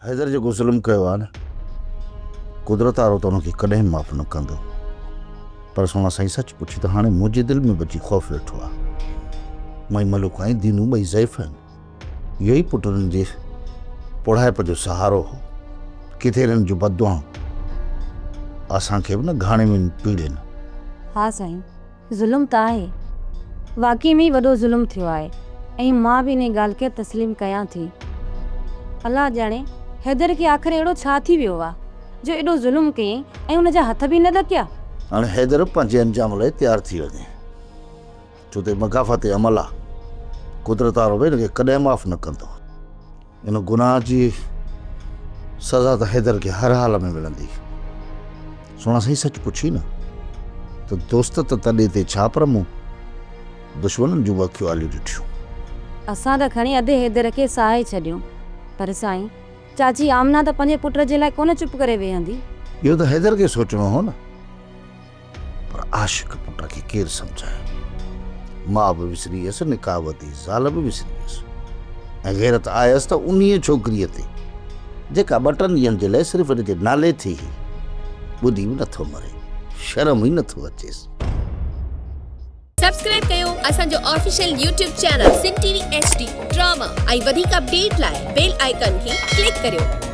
حيدر جيڪو ظلم ڪيو آهي نه، قدرت وارو ته ان کي ڪڏهن به معاف نه ڪندو. پر سهڻا سائين سچ پڇي ته هاڻي منهنجي دل ۾ به اچي خوف ويٺو آهي. مائي ملوڪ ۽ دينو ٻئي ضعيف آهن. اهو ئي پٽ انهن جي پوڙهائپ جو سهارو هو. ڪٿي انهن جون بددعائون اسان کي به نه گهاڻي ۾ پيڙين. ها سائين، ظلم ته آهي. واقعي ۾ ئي وڏو ظلم ٿيو آهي ۽ مان به انهي ڳالهه کي تسليم ڪيان ٿي. الله ڄاڻي حيدر کي آخر اهڙو ڇا ٿي ويو آ جو ايڏو ظلم ڪيائين ۽ ان جا هٿ به نه ڏڪيا. هاڻي حيدر پنهنجي انجام لاء تيار ٿي وڃي. ڇو ته مڪافات عمل آ. قدرت وارو به هن کي ڪڏهن معاف نه ڪندو. ان گناهه جي سزا ته حيدر کي هر حال ۾ ملندي. سهڻا سائين سچ پڇي نه ته دوست ته تڏي تي ڇا پر مون دشمنن جون به اکيون آليون ڏٺيون. اسان ته کڻي ادي حيدر کي ساهي ڇڏيون پر سائين چاچي آمنه ته پنهنجي پٽ جي لاء ڪونه چپ ڪري ويهندي. اهو ته حيدر کي سوچڻو هو نه. پر عاشق پٽ کي ڪير سمجهائي. ماء به وسري ويس، نڪاح وڌي زال به وسري ويس ۽ غيرت آيس ته انهيء ڇوڪريء تي، جيڪا ٻه ٽن ڏينهن جي لاء صرف هن جي نالي ٿي هئي. ٻڌي به نٿو مري، شرم ئي نٿو اچيس. سبسڪرائب ڪيو اسان جو official YouTube channel Sindh T V H D drama ۽ وڌيڪ اپڊيٽ لاء بيل آئيڪان کي ڪلڪ ڪريو.